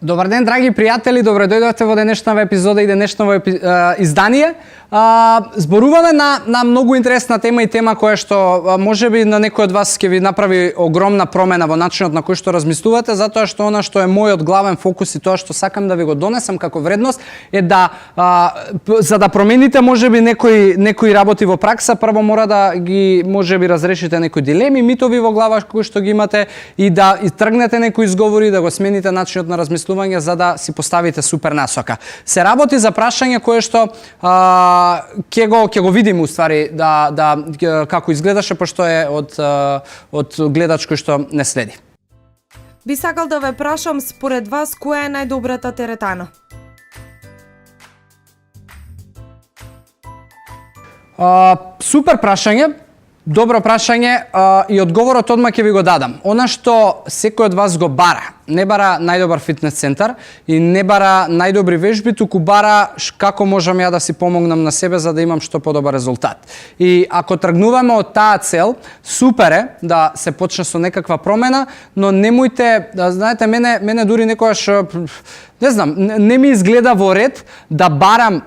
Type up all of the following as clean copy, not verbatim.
Добар ден, драги пријатели, добре дојдовте во денешната епизода и денешното издание. Зборуваме на многу интересна тема и тема која што можеби на некој од вас ќе ви направи огромна промена во начинот на кој што размислувате, затоа што она што е мојот главен фокус и тоа што сакам да ви го донесам како вредност е да за да промените можеби некои работи во пракса, прво мора да ги можеби разрешите некои дилеми, митови во глава кои што ги имате и да тргнете некои изговори, да го смените начинот на размислување за да си поставите супер насока. Се работи за прашање кое што ќе го видиме уствари како изгледаше, пошто е од гледач кој што не следи. Би сакал да ве прашам според вас која е најдобрата теретана? Супер прашање. Добро прашање и одговорот одма ќе ви го дадам. Она што секој од вас го бара, не бара најдобар фитнес центар и не бара најдобри вежби, туку бара како можам ја да си помогнам на себе за да имам што подобар резултат. И ако тргнуваме од таа цел, супер е да се почне со некаква промена, но немојте, знаете, мене дури некојаш не знам, не ми изгледа во ред да барам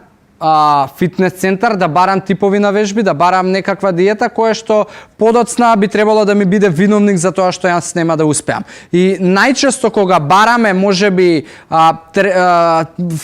фитнес центар, да барам типови на вежби, да барам некаква диета која што подоцна би требало да ми биде виновник за тоа што јас нема да успеам. И најчесто кога бараме можеби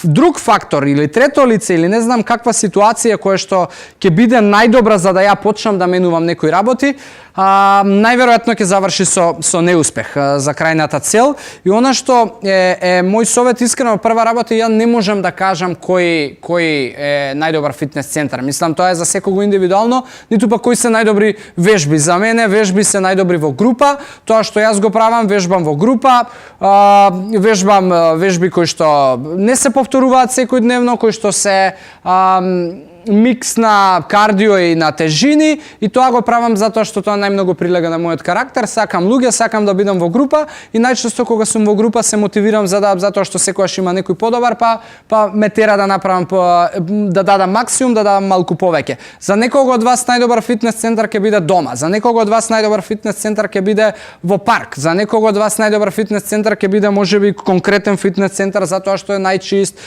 друг фактор или трето лице или не знам каква ситуација која што ќе биде најдобра за да ја почнам да менувам некои работи, најверојатно ќе заврши со неуспех за крајната цел. И она што е мој совет искрено, прва работа, ја не можам да кажам кој е најдобар фитнес центар. Мислам, тоа е за секого индивидуално, ниту па кои се најдобри вежби. За мене вежби се најдобри во група, тоа што јас го правам, вежбам во група, вежбам вежби кои што не се повторуваат секојдневно, кои што се микс на кардио и на тежини, и тоа го правам затоа што тоа најмногу прилега на мојот карактер. Сакам луѓе, сакам да бидам во група и најчесто кога сум во група се мотивирам затоа што секогаш има некој подобар, па ме тера да направам да дадам максимум, да дадам малку повеќе. За некого од вас најдобар фитнес центар ќе биде дома, за некого од вас најдобар фитнес центар ќе биде во парк, за некого од вас најдобар фитнес центар ќе биде можеби конкретен фитнес центар затоа што е најчист,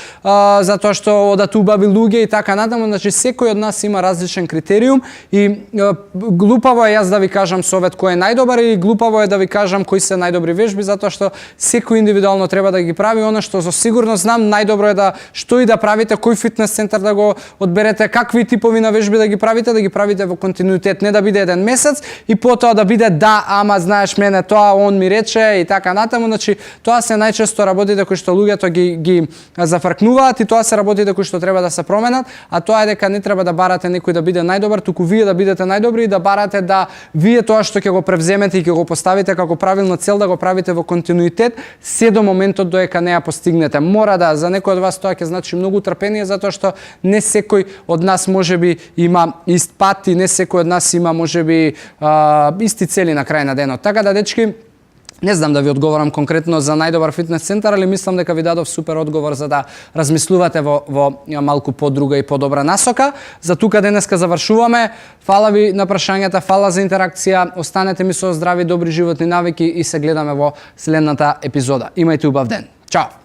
затоа што одат убави луѓе и така натаму. Значи секој од нас има различен критериум и глупаво е јас да ви кажам совет кој е најдобар и глупаво е да ви кажам кои се најдобри вежби, затоа што секој индивидуално треба да ги прави. Она што за сигурно знам, најдобро е да што и да правите, кој фитнес центар да го одберете, какви типови на вежби да ги правите во континуитет, не да биде еден месец и потоа да биде ама знаеш мене тоа он ми рече и така натаму. Значи тоа се најчесто работите кои што луѓето ги зафркнуваат и тоа се работите кои што треба да се променат, а тоа е дека не треба да барате некој да биде најдобар, туку вие да бидете најдобри и да барате да вие тоа што ќе го превземете и ќе го поставите како правилна цел да го правите во континуитет се до моментот додека не ја постигнете. Мора да за некој од вас тоа ќе значи многу трпение, затоа што не секој од нас можеби има ист пат и не секој од нас има можеби исти цели на крај на денот. Така да, дечки, не знам да ви одговорам конкретно за најдобар фитнес центар, али мислам дека ви дадов супер одговор за да размислувате во малку подруга и подобра насока. За тука денеска завршуваме. Фала ви на прашањата, фала за интеракција. Останете ми со здрави, добри животни навики и се гледаме во следната епизода. Имајте убав ден. Чао!